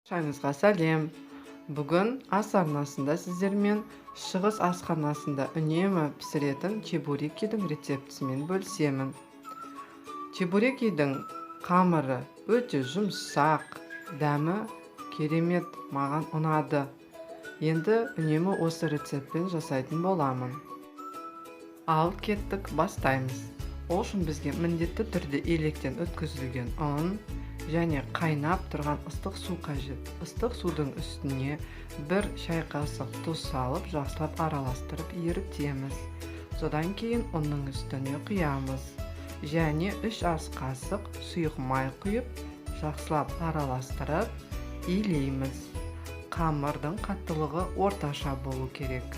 Шаңызға сәлем. Бүгін ас арнасында сіздермен шығыс асханасында үнемі пісіретін чебурекидің рецептісімен бөлісемін. Чебурекидің қамыры өте жұмсақ, дәмі керемет, маған ұнады. Енді үнемі осы рецептпен жасайтын боламын. Ал кеттік, бастаймыз. Ол үшін бізге міндетті түрде електен өткізілген ұн және қайнап тұрған ыстық су қажет. Ыстық судың үстіне 1 шай қасық тұз салып, жақсылап араластырып ерітеміз. Содан кейін ұнның үстіне құямыз. Және 3 ас қасық сұйық май құйып, жақсылап араластырып, илейміз. Қамырдың қаттылығы орташа болу керек.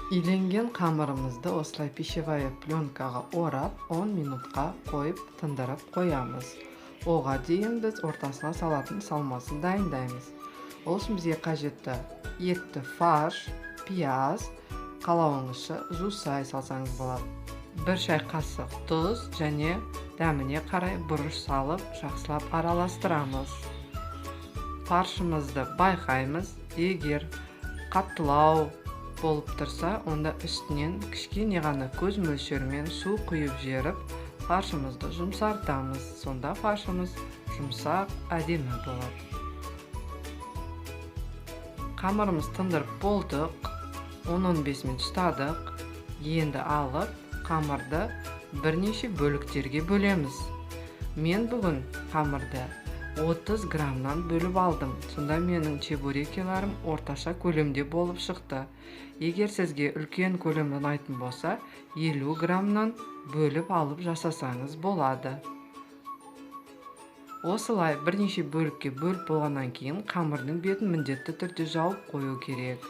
Иленген қамырымызды осылай пищевая пленкаға орап, 10 минутқа қойып тындырып қоямыз. Оға дейін біз ортасына салатын салмасын дайындаймыз. Ол үшін бізге қажетті етті фарш, пияз, қалауыңызша жусай салсаңыз болады. 1 шай қасық тұз және дәміне қарай бұрыш салып, жақсылап араластырамыз. Фаршымызды байқаймыз. Егер қаттылау болып тұрса, онда үстінен кішкене ғана көз мөлшерімен су құйып жеріп, фаршымызды жұмсартамыз. Сонда фаршымыз жұмсақ, әдемі болады. Қамырымыз тындырып болдық. 10-15 минут ұстадық. Енді алып, қамырды бірнеше бөліктерге бөлеміз. Мен бүгін қамырды 30 граммнан бөліп алдым. Сонда менің чебурекиларым орташа көлемде болып шықты. Егер сізге үлкен көлемді ұнайтын болса, 50 граммнан бөліп алып жасасаңыз болады. Осылай бірнеше бөлікке бөліп болғаннан кейін қамырдың бетін міндетті түрде жауып қою керек.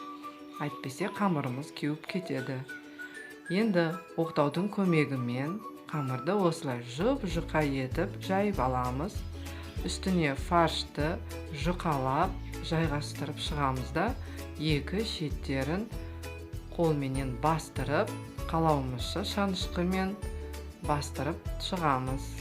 Әйтпесе қамырымыз кеуіп кетеді. Енді оқтаудың көмегімен қамырды осылай жұп-жұқа етіп жайып аламыз. Үстіне фаршты жұқалап жайғастырып шығамыз да, екі шеттерін қолменен бастырып, қалауымызша шанышқымен бастырып шығамыз.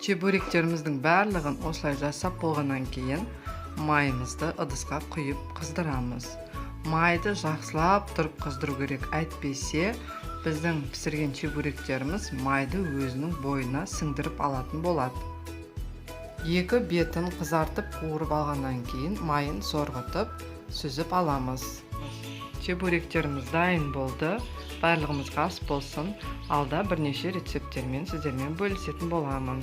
Чебуректеріміздің барлығын осылай жасап болғаннан кейін майымызды ыдысқа құйып қыздырамыз. Майды жақсылап тұрып қыздыру керек, әйтпесе біздің пісірген чебуректеріміз майды өзінің бойына сіңдіріп алатын болады. Екі бетін қызартып қуырып алғаннан кейін майын сорғытып сүзіп аламыз. Чебуректеріміз дайын болды. Барлығымызға ас болсын. Алда бірнеше рецепттермен сіздермен бөлісетін боламын.